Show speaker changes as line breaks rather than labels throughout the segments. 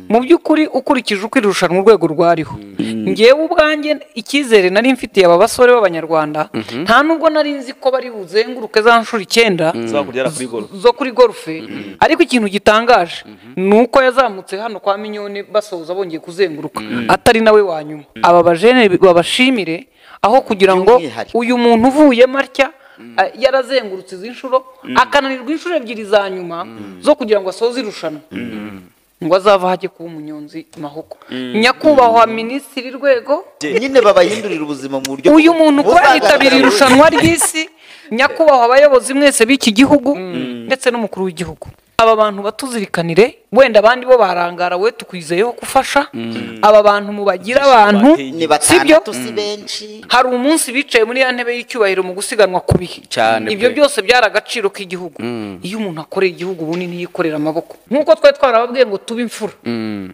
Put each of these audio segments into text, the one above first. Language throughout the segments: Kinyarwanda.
Mu by'ukuri ukurikije uko irushanwa urwego rwariho, ngewe ubwanjye icyizere nari mfitiye aba basore b'abanyarwanda, nta nubwo nari nzi ko bari buzenguruke za nshuro 9 zo kuri golfe. Ariko ikintu gitangaje ni uko yazamutse hano kwa Mignone basoza bongeye kuzenguruka atari nawe wa nyuma. Aba bajene babashimire aho kugira ngo uyu muntu uvuye martya yarazengurutse izi nshuro akananirwa inshuro 2 za nyuma zo kugira ngo asoze irushanwa, ngo azava hajye kuba umunyonzi mahoko. Nyakubahwa minisitiri rwego
nyine babahindurira ubuzima mu buryo
uyu muntu kuba yitabira irushanwa ry'isi. Nyakubahwa abayobozi mwese b'iki gihugu ndetse n'umukuru w'igihugu, aba bantu batuzirikanire, wenda abandi bo barangara we tukwizeyeho gufasha aba bantu mubagira abantu sibyo. Hari umunsi bicaye muri ya ntebe y'icyubahiro mu gusiganwa ku bihe, ibyo byose byari agaciro k'igihugu. Iyo umuntu akoreye igihugu bunini yikorera amaboko, nkuko twari twarababwiye ngo tube imfura,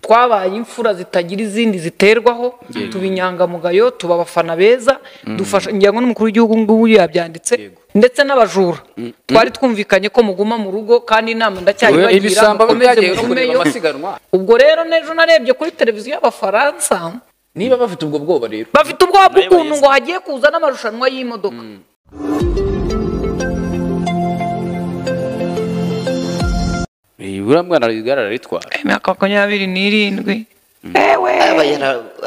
twabaye imfura zitagira izindi ziterwaho, tuba inyangamugayo, tuba abafana beza, dufasha. Ngira ngo n'umukuru w'igihugu ngubu yabyanditse, ndetse n'abajura twari twumvikanye ko muguma mu rugo, kandi inama ndacyayibagira mukomeze mugumeyo. Ubwo rero n'ejo narebye kuri televiziyo y'Abafaransa,
niba bafite ubwo bwoba rero
bafite ubwoba bw'ukuntu ngo hagiye kuza n'amarushanwa y'imodoka.
Uriya mwana araritwara
imyaka 27. Ewe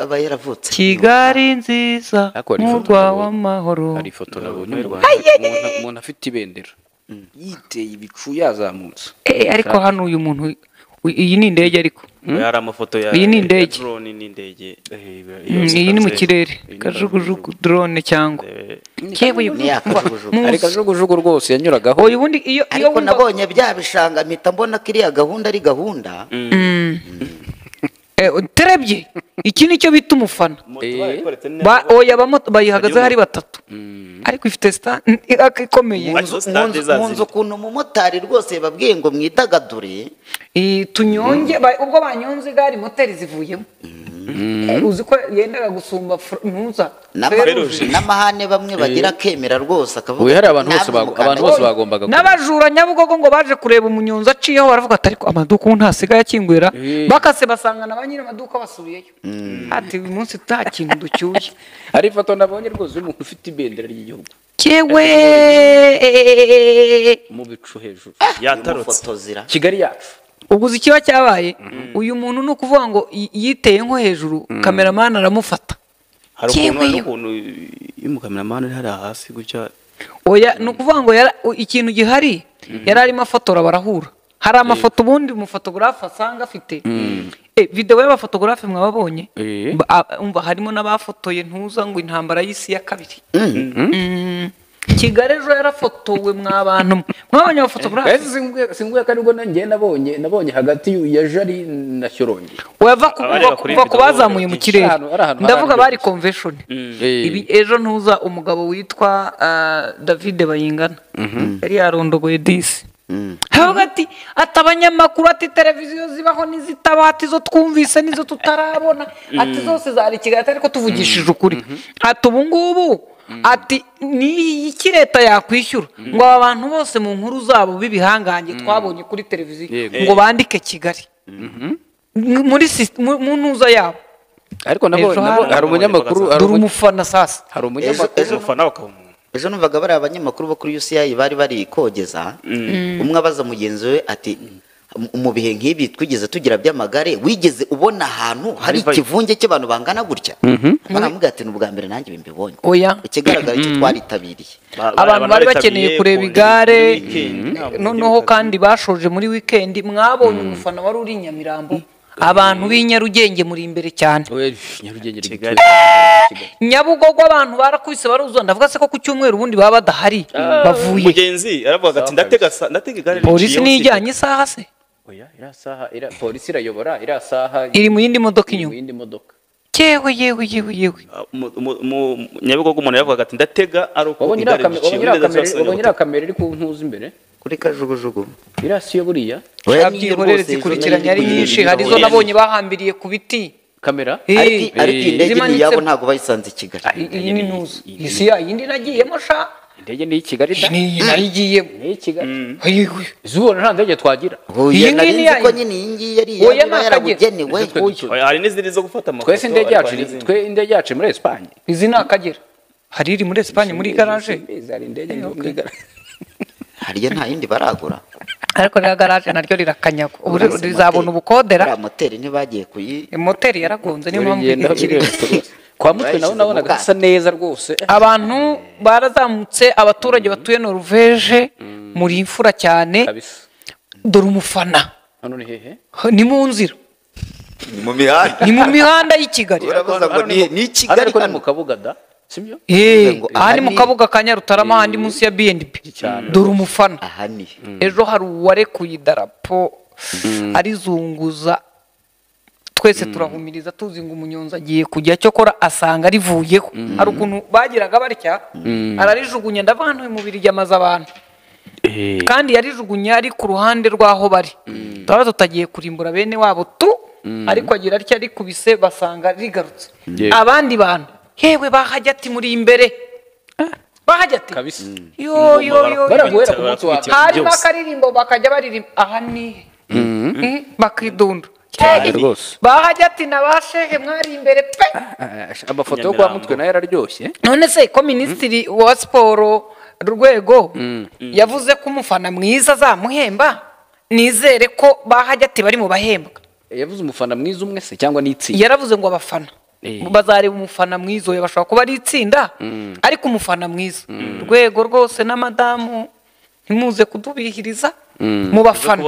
aba yaravutse
Kigali nziza murwa w'amahoro.
Hari ifoto nabonye umuntu afite ibendera yiteye ibicu yazamutse.
Ariko hano uyu muntu, iyi ni indege, ariko
hari amafoto ya
iyi ni indege,
drone ni indege,
iyi ni mu kirere, kajugujugu drone cyangwa
yewe ari kajugujugu rwose yanyuragaho.
Oya ubundi iyo
ariko nabonye bya bishanga mpita mbona kiriya gahunda ari gahunda.
Terebye iki nicyo bita umufana. Oya bayihagaze hari 3, ariko ifite stand ikomeye.
Nkunze ukuntu umumotari rwose babwiye ngo mwidagadure,
tunyonge. Ubwo banyonze igare moteri zivuyemo, uzi ko yendaga gusumba ntuza
n'amahane bamwe bagira kemera rwose akavuga.
Hari abantu bose bagombaga
n'abajura Nyabugogo ngo baje kureba umunyonzi aciyeho, baravuga ati ariko amaduka ntasigaye akingwera, bakase basangana ba nyiri amaduka basubiyeyo, ati uyu munsi nta kintu ducyuye.
Hari ifoto nabonye rwose y'umuntu ufite ibendera ry'igihugu
yewe
mu bicu hejuru
yatarutse
Kigali yacu.
Ubwo uzi ikiba cyabaye, uyu muntu ni ukuvuga ngo yiteye nko hejuru, kameramani aramufata.
Hari ukuntu iyo umukameramani ari hariya hasi gutya.
Oya ni ukuvuga ngo ikintu gihari yari arimo afotora barahura. Hari amafoto ubundi umufotogarafe asanga afite video y'abafotogarafe mwababonye, umva harimo n'abafotoye ntuza ngo intambara y'isi ya 2. Kigali ejo yarafotowe mwabantu mwabonye abafotogarafe.
Singuye ko aribwo nanjye nabonye hagati ya Jari na Shyorongi.
Wava kuva kubazamuye mu kirere, ndavuga bari convention. Ibi ejo ntuza umugabo witwa David Bayingana yari yarondogoye disi. Havuga ati abanyamakuru ati televiziyo zibaho n'izitaba, ati zo twumvise n'izo tutarabona, ati zose zari Kigali, ariko tuvugishije ukuri, ati ubu ngubu ati ni iki leta yakwishyura ngo aba bantu bose mu nkuru zabo b'ibihangange twabonye kuri televiziyo ngo bandike Kigali muri mu ntuza yabo.
Ariko nabonye hari umunyamakuru,
hari umufana sasa,
hari umunyamakuru
umufana bakaba.
Ejo numvaga bari abanyamakuru bo kuri UCI bari bari kogeza, umwe abaza mugenzi we ati mu bihe nk'ibi twigeze tugira by'amagare, wigeze ubona ahantu hari ikivunge cy'abantu bangana gutya? Baramubwira ati n'ubwa mbere nanjye mbibonye.
Oya
ikigaragara cyo twaritabiriye,
abantu bari bakeneye kureba igare, noneho kandi bashoje muri weekend. Mwabonye umufana wari uri Nyamirambo, abantu b'inyarugenge muri imbere cyane. Nyabugogo abantu barakubise baruzuza. Ndavuga se ko ku cyumweru ubundi baba badahari bavuye.
Mugenzi aravuga ati ndatega igare.
Polisi nijyanye isaha se?
Oya ira saha ira polisi irayobora ira saha
iri mu yindi modoka inyuma. Yewe yewe yewe yewe.
Nyabugogo umuntu yavugaga ati ndatega ari uko igare riciye.
Wabonye ira kamera iri ku ntuza imbere
kuri kajugujugu.
Irasiyo buriya
byihorere zikurikiranye ari nyinshi, hari zo nabonye bahambiriye ku biti
kamera.
Ariko indege ni yabo ntago bayisanze i Kigali.
Iyi ni ntuza isi ya yindi nagiyemo sha.
Indege ni Kigali da.
Ni narigiyemo.
Ni Kigali. Zubona nta ndege twagira.
Iyi nari ko nyine iyi ngiyi yari yarabugenewe.
Hari n'izindi zo gufata amafoto.
Twese indege yacu twe indege yacu muri Espagne.
Izi ni Akagera. Hari iri muri Espagne muri garage.
Hari indege muri garage.
Hariyo nta yindi baragura.
Ariko rya garage naryo rirakanyagwa. Ubu rizabona ubukodera.
Moteri ntibagiye kuyi.
Moteri yaragonze niyo mpamvu.
Kwa Mutwe naho nabonaga hasa neza rwose.
Abantu barazamutse, abaturage batuye Norvège muri imfura cyane. Dore umufana.
Hano ni hehe?
Ni mu nzira.
Ni mu mihanda.
Ni mu mihanda y'i Kigali.
Urabaza ngo ni Kigali
ariko ni mu Kabuga da. Sibyo?
Aha ni mu Kabuga ka Nyarutarama, ahandi munsi ya B&B. Dore umufana.
Aha ni.
Ejo hari uwarekuye idarapo arizunguza. Twese turahumiriza tuzi ngo umunyonzi agiye kujya cyokora asanga rivuyeho. Hari ukuntu bagiraga barya ararijugunya ndavantu mu mubiri yamaze abantu. Kandi yarijugunya ari ku ruhande rwaho bari. Twaba tutagiye kurimbura bene wabo tu ariko agira atya arikubise basanga rigarutse. Abandi bantu hewe bahajya ati muri imbere. Bahajya ati
kabisa.
Yo yo yo.
Baraguhera ku munsi wa.
Hari bakaririmbo bakajya baririmba aha ni bakidunda. Bahajya ati nabashehe mwari imbere pe.
Amafoto yo kwa Mutwe nayo yararyoshye.
None se ko minisitiri wa siporo Rwego yavuze ko umufana mwiza azamuhemba, nizere ko bahajya ati bari mu bahembwa.
Yavuze umufana mwiza umwe se cyangwa n'itsinda?
Yaravuze ngo abafana bazareba umufana mwiza, oya bashobora kuba ari itsinda ariko umufana mwiza. Rwego rwose na madamu ntimuze kudubihiriza mu bafana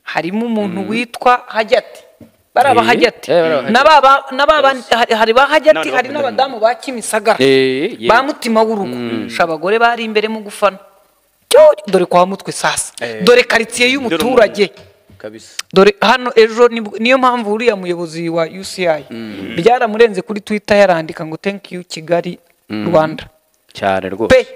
harimo umuntu witwa Hajyati. Baraba Hajyati nababa hari ba Hajyati, hari n'abadamu ba Kimisagara ba Mutima w'urugo. Shabagore bari imbere mu gufana. Dore kwa Mutwe sasa. Dore quartier y'umuturage
kabisa.
Dore hano ejo niyo mpamvu uriya muyobozi wa UCI byaramurenze kuri Twitter yarandika ngo thank you Kigali Rwanda.
Cyane rwose.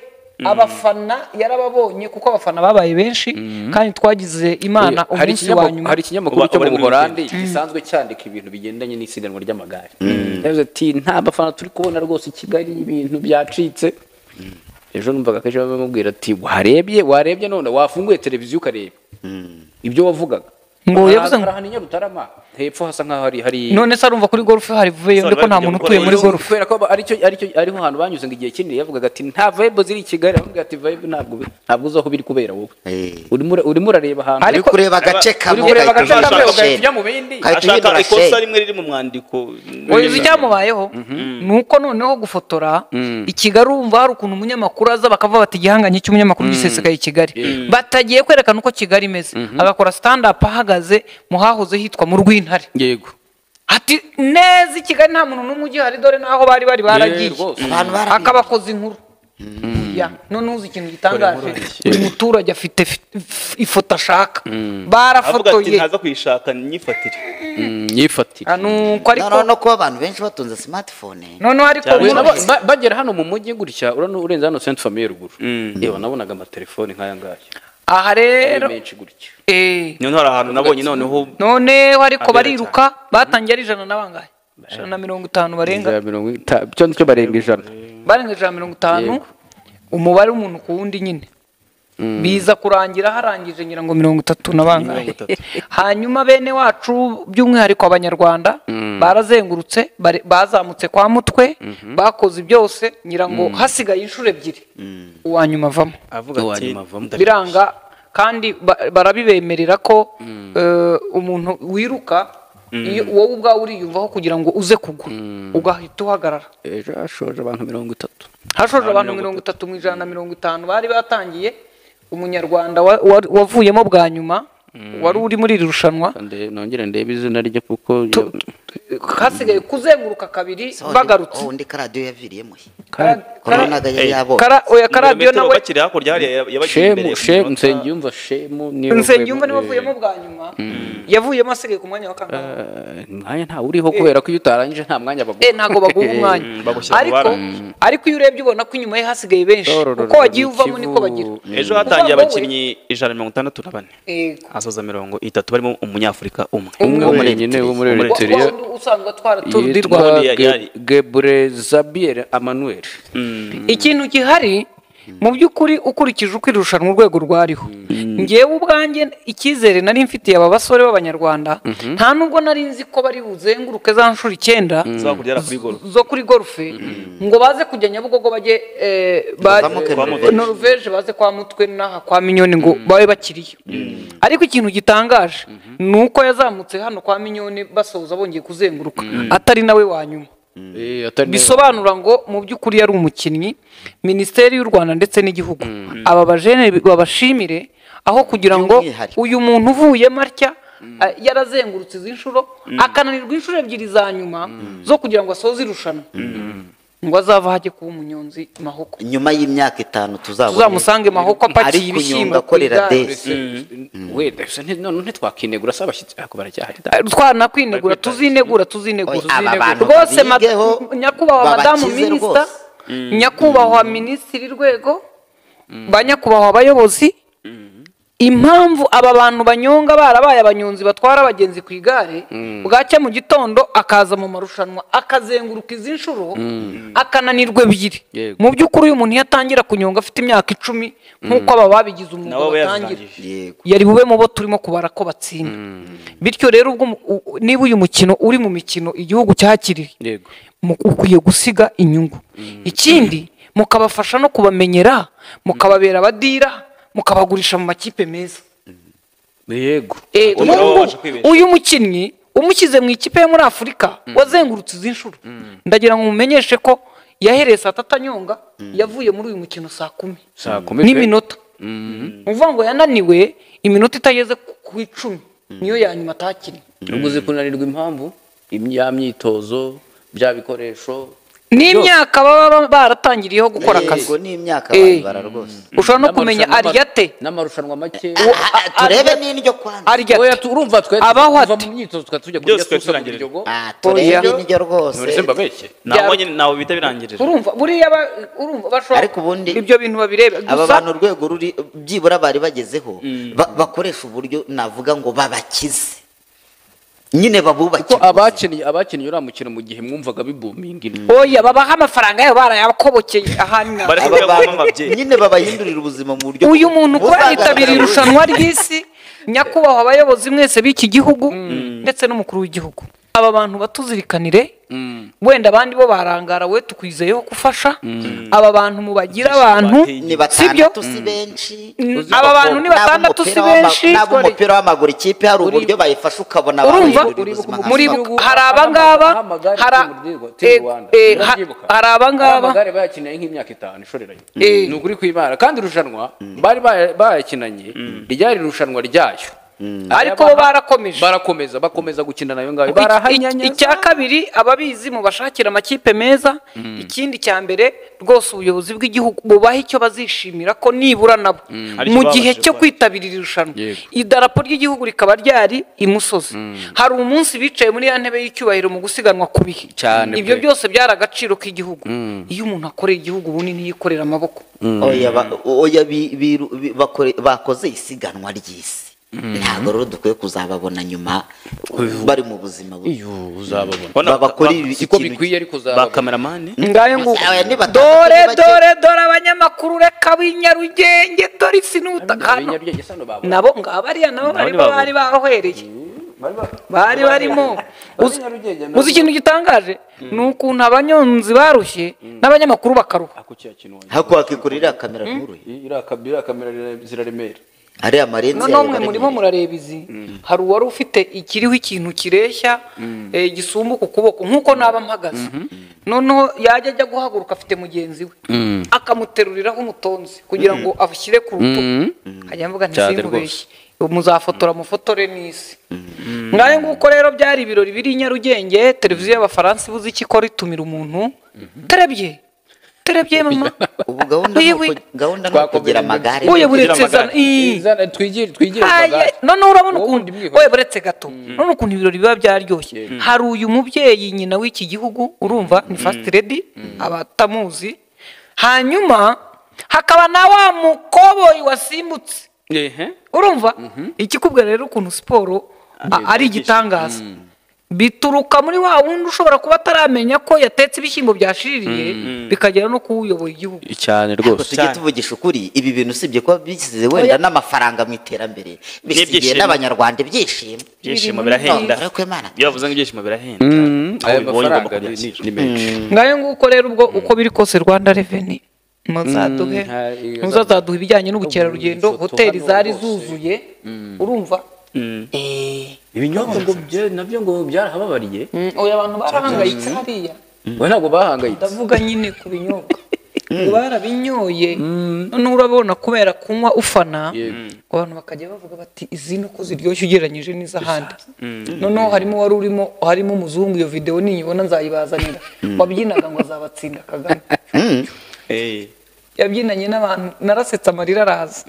Abafana yarababonye kuko abafana babaye benshi kandi twagize Imana umunsi wa nyuma.
Hari ikinyamakuru cyo mu Buholandi gisanzwe cyandika ibintu bigendanye n'isiganwa ry'amagare. Yavuze ati nta bafana turi kubona rwose i Kigali ibintu byacitse. Ejo numvaga kenshi bamubwira ati warebye none wafunguye televiziyo ukareba ibyo wavugaga.
Ngo yavuze ngo
arahana Nyarutarama hepfo hasa nkaho hari
none se arumva kuri golf hari vuye ndiko nta muntu utuye muri golf
kubera ko aricyo ariho hantu banyuze ngo igihe kinini yavugaga ati nta vibe ziri i Kigali, avuga ati vibe ntabwo uzaho biri kubera wowe urimo urareba ahantu
uri kureba agace kamwe
ugahita mu bindi
ashaka ikosa rimwe riri mu mwandiko.
Oya icyamubayeho nuko noneho gufotora i Kigali urumva hari ukuntu umunyamakuru aza bakavuga bati igihanganye cy'umunyamakuru gisesekaye i Kigali, batagiye kwerekana uko Kigali imeze, agakora stand up ahagaze mu hahoze hitwa mu Rwintare.
Yego.
Ati neza i Kigali nta muntu n'umwe ugihari dore naho bari baragiye akabakoza inkuru. Ya none uzi ikintu gitangaje, buri muturage afite ifoto ashaka barafotoye
ntaza kuyishaka nyifatire
nuko ariko
no kuba abantu benshi batunze smartphone
none ariko
bagera hano mu mujyi gutya urenze hano Sainte Famille ruguru yewe nabonaga amatelefone nk'aya ngaya.
Aha rero
niyo hari ahantu nabonye noneho
noneho ariko bariruka batangiye ari 100 na bangahe 150 barenga
cyo barenga 100
barenga 150 umubare w'umuntu ku wundi nyine biza kurangira harangije ngira ngo 30 na bangahe. Hanyuma bene wacu by'umwihariko abanyarwanda barazengurutse bazamutse kwa Mutwe bakoze byose ngira ngo hasigaye inshuro ebyiri uwa nyuma avamo
avuga ati
biranga kandi barabibemerera ko umuntu wiruka iyo wowe ubwawe uriyumvaho kugira ngo uze kugwa ugahita uhagarara.
Ejo hashoje abantu 30
hashoje abantu 30 mu 150 bari batangiye. Umunyarwanda wavuyemo bwa nyuma wari uri muri iri rushanwa
nongere ndebe izina rye kuko
hasigaye kuzenguruka kabiri bagarutse.
Undi karadiyo yaviriyemo
oya karadiyo nawe
bakiri hakurya hariya yabagiye imbere.
Shemu Nsengiyumva Shemu
Nsengiyumva niwe wavuyemo bwa nyuma yavuyemo asigaye ku mwanya wa kangahe?
Mwanya nta uriho kubera ko iyo utarangije nta mwanya baguha.
Ntago baguha umwanya ariko iyo urebye ubona ko inyuma ye hasigaye benshi uko wagiye uvamo niko bagira.
Ejo hatangiye abakinnyi 164 asoza 30 barimo umunyafurika umwe
wenyine wo muri Eritrea
usanzwe atwara Tour du Rwanda
Gebre Xavier Emmanuel.
Ikintu gihari Mu by'ukuri ukurikije uko irushanwa urwego rwariho, ngewe ubwanjye icyizere nari mfitiye aba basore b'abanyarwanda, nta nubwo nari nzi ko bari buzenguruke za nshuro 9 zo kuri golfe ngo baze kujya Nyabugogo bajye Norvège, baze kwa Mutwe n'aha kwa Minyoni ngo babe bakiriyo. Ariko ikintu gitangaje ni uko yazamutse hano kwa Minyoni basoza bongeye kuzenguruka atari nawe wa nyuma. Bisobanura ngo mu by'ukuri yari umukinnyi. Minisiteri y'u Rwanda ndetse n'igihugu aba bajene babashimire, aho kugira ngo uyu muntu uvuye martya yarazengurutse izi nshuro akananirwa inshuro 2 za nyuma zo kugira ngo asoze irushanwa, ngo azava hajye kuba umunyonzi Mahoko.
Nyuma y'imyaka 5
tuzamusange Mahoko apakiye ibishyimbo
akorera desi.
Wenda none ntitwakinegura se abashyitsi ariko baracyahari.
Twanakwinegura, tuzinegura rwose. Nyakubahwa madamu minisita, nyakubahwa minisitiri rwego, ba nyakubahwa abayobozi, impamvu aba bantu banyonga barabaye abanyonzi batwara abagenzi ku igare, bwacya mu gitondo akaza mu marushanwa akazenguruka izi nshuro akananirwa 2. Mu by'ukuri uyu muntu yatangira kunyonga afite imyaka 10 nk'uko aba babigize umwuga batangira, yari bube mu bo turimo kubara ko batsinda. Bityo rero ubwo niba uyu mukino uri mu mikino igihugu cyakiriye, ukwiye gusiga inyungu. Ikindi mukabafasha no kubamenyera, mukababera abadira, mukabagurisha mu makipe meza.
Yego.
Uyu mukinnyi umushyize mu ikipe yo muri Afurika wazengurutse izi nshuro, ndagira ngo mumenyeshe ko yahereye saa 3 anyonga, yavuye muri uyu mukino saa 10 n'iminota. Uvuga ngo yananiwe iminota itageze ku 10 niyo ya nyuma atakinnye.
Uguze kunanirwa impamvu ya myitozo, bya bikoresho
n'imyaka baba baratangiriyeho gukora akazi.
Yego, n'imyaka bayibara rwose.
Ushobora no kumenya ariyate
n'amarushanwa make.
Turebe n'indyo kwanza.
Oya, urumva twe tuva mu myitozo tukatujya kurya tusa mu biryogo.
Turebe n'indyo rwose.
None se mbabeshye.
Naho nyine nawe bita birangirira.
Urumva buriya urumva bashobora.
Ariko ubundi
ibyo bintu babirebe.
Aba bantu urwego ruri byibura bari bagezeho bakoresha uburyo navuga ngo babakize. Nyine babubakira.
Kuko abakinnyi uriya mukino mu gihe mwumvaga bibuminga.
Oya, babaha amafaranga yabo barayakobokeye ahanya.
Nyine babahindurira ubuzima mu buryo.
Uyu muntu kuba yitabiriye irushanwa ry'isi, nyakubahwa abayobozi mwese b'iki gihugu ndetse n'umukuru w'igihugu, aba bantu batuzirikanire. Wenda abandi bo barangara, we tukwizeyeho gufasha aba bantu mubagira abantu, sibyo? Aba bantu ni 6 si benshi.
Nabo umupira w'amaguru ikipe hari uburyo bayifasha ukabona
muri hari abangaba, hari abangaba
amagare bayakinanye nk'imyaka 5 ishoreranye. Ni ukuri kwibara kandi irushanwa bari bayakinanye ryari irushanwa ryayo,
ariko bo barakomeje
bakomeza gukina nayo ngayo barahanyanya.
Icya kabiri, ababizi mu bashakira amakipe meza. Ikindi cya mbere rwose ubuyobozi bw'igihugu bubaha icyo bazishimira ko nibura nabo mu gihe cyo kwitabira irushanwa idarapo ry'igihugu rikaba ryari imusozi. Hari umunsi bicaye muri ya ntebe y'icyubahiro mu gusiganwa ku bihe, ibyo byose byari agaciro k'igihugu. Iyo umuntu akoreye igihugu bunini yikorera amaboko.
Oya, bakoze isiganwa ry'isi. Ntabwo rero dukwiye kuzababona nyuma bari mu buzima
bubi. Uzababona
bakora
siko bikwiye, ariko uzababona
ba cameraman.
Ngayo ngo dore dore dore abanyamakuru reka b'inyarugenge, dore isi n'ubutaka nabo ngaba ariya nabo bari barohereye bari barimo. Uzi ikintu gitangaje ni ukuntu abanyonzi barushye n'abanyamakuru bakaruha.
Hako wakikurira kamera nkuru.
Iriya kamera ziraremera.
Ariya marenzi
noneho mwe murimo murareba izi, hari uwari ufite ikiriho ikintu kireshya gisumbuka ukuboko nk'uko naba mpagaze, noneho yajya ajya guhaguruka afite mugenzi we akamuteruriraho umutonzi kugira ngo ashyire ku rutugu. Nkajya mvuga nti sinkubeshye, muzafotora mufotore n'isi. Ngayo nguko rero byari ibirori biri i Nyarugenge. Televiziyo y'Abafaransa ibuze icyo ikora itumira umuntu terebye terebye mama.
Ubu gahunda no kugira amagare.
Oye buretse zana
twigire amagare.
None urabona ukuntu oye buretse gato. None ukuntu ibirori biba byaryoshye. Hari uyu mubyeyi nyina w'iki gihugu urumva ni first lady abatamuzi. Hanyuma hakaba na wa mukoboyi wasimbutse. Urumva ikikubwira rero ukuntu siporo ari igitangaza. Bituruka muri wa wundi ushobora kuba ataramenya ko yatetse ibishyimbo byashiririye, bikagera no kuwuyoboye igihugu.
Cyane rwose.
Tujye tuvugisha ukuri, ibi bintu usibye ko bisize wenda n'amafaranga mu iterambere, bisigiye n'abanyarwanda ibyishimo.
Ibyishimo birahenda. Iyo bavuze ngo ibyishimo birahenda,
aya mafaranga ni menshi.
Ngayo nguko rero ubwo uko biri kose Rwanda Revenue muzaduhe, muzaduhe ibijyanye n'ubukerarugendo, hoteli zari zuzuye, urumva?
Ibinyobwa ngo nabyo ngo byarahababariye.
Oya, abantu barahangayitse hariya.
We ntabwo bahangayitse.
Ndavuga nyine ku binyobwa. Ngo barabinyoye. None urabona kubera kunywa ufana, abantu bakajya bavuga bati izi nuko ziryoshye ugereranyije n'izahandi. Noneho harimo wari urimo, harimo umuzungu, iyo video ninyibona nzayibazanira. Wabyinaga ngo azabatsinda Kagame. Yabyinanye n'abantu, narasetse amarira araza.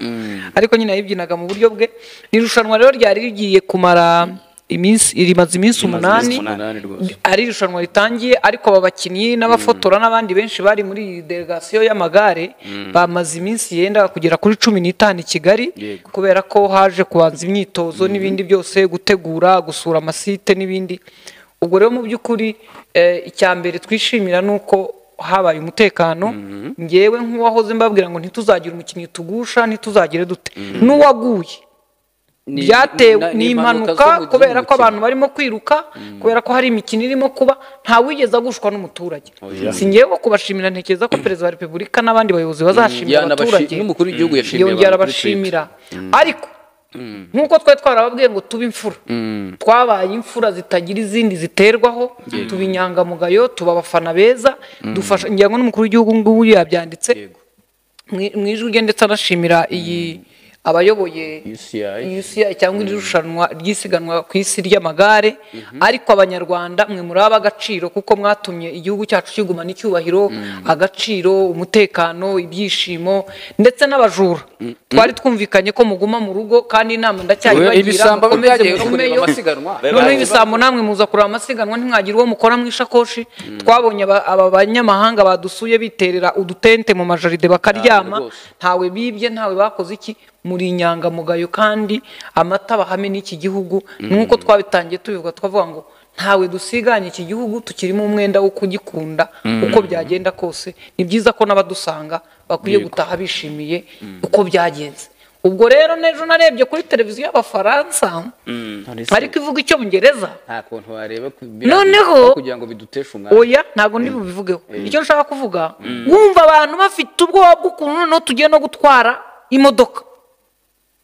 Ariko nyine yabyinaga mu buryo bwe. Ni irushanwa rero ryari rigiye kumara iminsi, rimaze iminsi 8, ari irushanwa ritangiye, ariko aba bakinnyi n'abafotora n'abandi benshi bari muri delegation y'amagare bamaze iminsi yenda kugera kuri 15 i Kigali, kubera ko haje kubanza imyitozo n'ibindi byose, gutegura, gusura amasite n'ibindi. Ubwo rero mu by'ukuri icyambere twishimira nuko habaye umutekano. Ngewe nk'uwahoze mbabwira ngo ntituzagira umukinnyi tugusha, ntituzagire dute, n'uwaguye byatewe n'impanuka kubera ko abantu barimo kwiruka, kubera ko hari imikino irimo kuba, nta wigeze agushwa n'umuturage. Si ngewe kubashimira, ntekereza ko Perezida wa Repubulika n'abandi bayobozi bazashimira abaturage,
n'umukuru w'igihugu yashimiye
arabashimira. Ariko nkuko twari twarababwiye ngo tube imfura, twabaye imfura zitagira izindi ziterwaho, tuba inyangamugayo, tuba abafana beza, dufasha. Ngira ngo n'umukuru w'igihugu ngubu yabyanditse mu ijwi rye, ndetse anashimira iyi abayoboye UCI cyangwa irushanwa ry'isiganwa ku isi ry'amagare. Ariko abanyarwanda mwe muraba agaciro, kuko mwatumye igihugu cyacu kigumana icyubahiro, agaciro, umutekano, ibyishimo, ndetse n'abajura. Twari twumvikanye ko muguma mu rugo, kandi inama ndacyayibagira, mukomeze mugumeyo. Noneho ibisambo namwe muza kureba amasiganwa, ntimwagira uwo mukora mu ishakoshi. Twabonye aba banyamahanga badusuye biterera udutente mu majaride bakaryama, ntawe bibye, ntawe bakoze iki. Muri inyangamugayo kandi amata bahame n'iki gihugu. Nuko twabitangiye tubivuga, twavuga ngo ntawe dusiganye iki gihugu, tukirimo umwenda wo kugikunda uko byagenda kose. Ni byiza ko n'abadusanga bakwiye gutaha bishimiye uko byagenze. Ubwo rero n'ejo narebye kuri televiziyo y'Abafaransa, ariko ivuga icyongereza,
nta kuntu wareba
noneho
kugira ngo biduteshe umwanya.
Oya, ntago ndi bubivugeho. Icyo nshaka kuvuga, wumva abantu bafite ubwoba bw'ukuntu noneho tugiye no gutwara imodoka.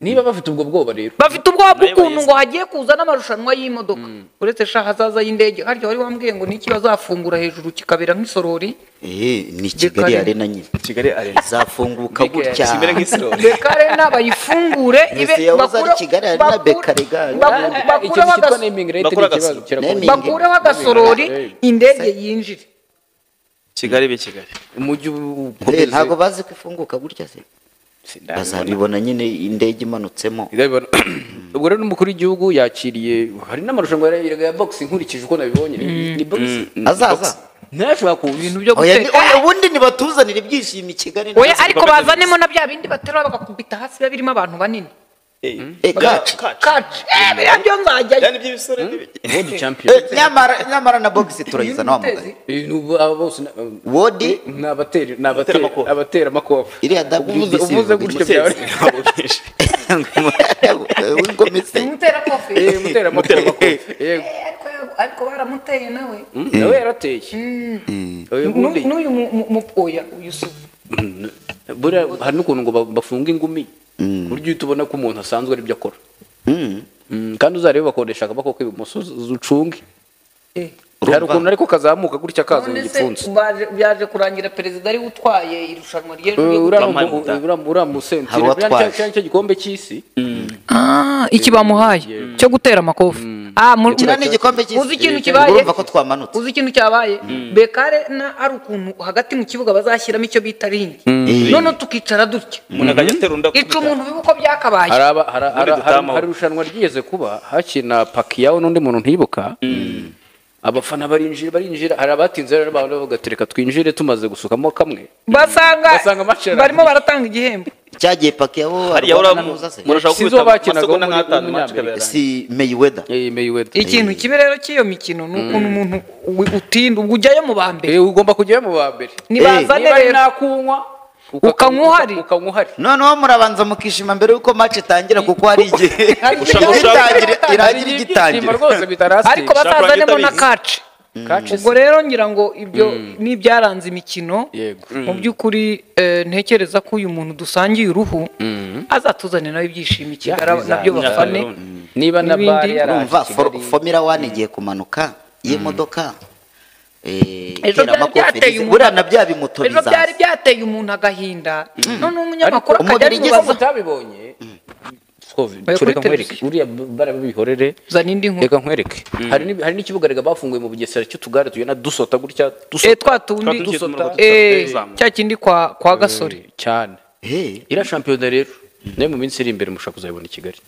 Niba bafite ubwo bwoba rero,
bafite ubwoba bw'ukuntu ngo hagiye kuza n'amarushanwa y'imodoka, uretse shaha hazaza y'indege. Harya wari wambwiye ngo niki bazafungura hejuru kikabera nk'isorori.
Ni Kigali Arena nyine.
Kigali Arena
zafunguka gutya,
kimere nk'isorori.
Beka Arena bayifungure ibe
bakura Kigali Arena Beka
bakureho agasorori, indege yinjire
Kigali be Kigali.
Umujyi
ntago bazi kwifunguka gutya se, bazabibona nyine indege imanutsemo.
Ubwo rero n'umukuru w'igihugu yakiriye, hari n'amarushanwa ya boxing nkurikije uko nabibonye, ni boxing
azaza
ntashobora ku
bintu byo guteka.
Ubundi nibatuzanira ibyishimo i Kigali.
Oya, ariko bazanemo na bya bindi batera bagakubita hasi biba birimo abantu banini. Kaci biriya byo nzajyayo.
Yani by'ibisore
World champion.
Nyamara na box turayizana wa mugari. World
ni abatera amakofe.
Iriya WBC
uvuze gutyo byawe.
Umutera kofe.
Umutera amakofe. Yego.
Ariko baramuteye nawe.
Nawe yarateye.
N'uyu oya Yusuf.
Buriya hari n'ukuntu ngo bafunga ingumi. Buryo tubona ko umuntu asanzwe ari byo akora. Kandi uzarebe bakodesha akaboko k'ibumoso ucunge. Hari ukuntu ariko kazamuka gutya kaza mu gipfunsi.
Byaje kurangira perezida ari utwaye irushanwa ry'ejo.
Ura musentire cyo gikombe cy'isi.
Iki bamuhaye cyo gutera amakofi.
Kira ni igikombe cy'isi.
Uzi ikintu kibaye?
Urumva ko twamanutse.
Uzi ikintu cyabaye? Bekare na ari ukuntu hagati mu kibuga bazashyiramo icyo bita ringi. None tukicara dutya.
Umuntu akajya atera undi akubita.
Ica umuntu bibuko byakabaye.
Hari irushanwa ryigeze kuba hakina Pacquiao n'undi muntu ntibuka. Abafana barinjira hari abatinze rero bavuga tereka twinjire tumaze gusukamo kamwe.
Basanga barimo baratanga igihembo.
Cyagiye Pacquiao
Hariya
arwana na Nuza se?
murashaka
Sizo
gukubita
bakinagaho
amasegonda
muri-
nk'atanu match
w'umunyamerika.
ikaba yarangiye.
Si Mayweather.
Mayweather.
Ikintu kibi rero cy'iyo mikino ni ukuntu umuntu utinda ubwo ujyayo mu ba mbere.
Ugomba kujyayo mu ba mbere.
Nibazane
Niba ari
rero
nakunywa
Ukanywa uhari.
Ukanywa uhari.
Noneho murabanza mukishima mbere yuko match itangira, kuko hari igihe
Ushaka-
irangira igitangira.
Rwose bitarasi.
Ariko bazazanemo na kaci.
Kaci
Ubwo rero ngira ngo ibyo ni ibyaranze imikino.
Yego.
Mu by'ukuri ntekereza ko uyu muntu dusangiye uruhu azatuzanira nawe ibyishimo i Kigali, nabyo bafane.
Niba na
N'ibindi.
bare yaraje
Urumva
Kigali.
Formula 1 igiye kumanuka y'imodoka.
Ejo
itera
byari byateye
amakofe
umuntu
buriya na bya bimoto
ejo byari
bizaza.
byateye umuntu agahinda, none umunyamakuru akajya
Umubiri
abimubaza.
ugize-
Utabibonye.
Oya, kuri
Reka nkwereke.
televiziyo.
Uriya barabihorere.
Zana indi nkuru.
Reka nkwereke. Hari n'ikibuga rega bafunguye mu Bugesera cy'utugare tugenda dusota gutya dusota.
Twa tundi
dusota.
Cya kindi kwa Gasore.
Cyane. Iriya shampiyona rero nayo mu minsi iri imbere mushaka kuzayibona i Kigali.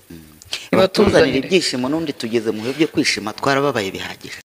Batuzanira
Nibatuzanire.
ibyishimo n'undi tugeze mu bihe byo kwishima, twarababaye bihagije.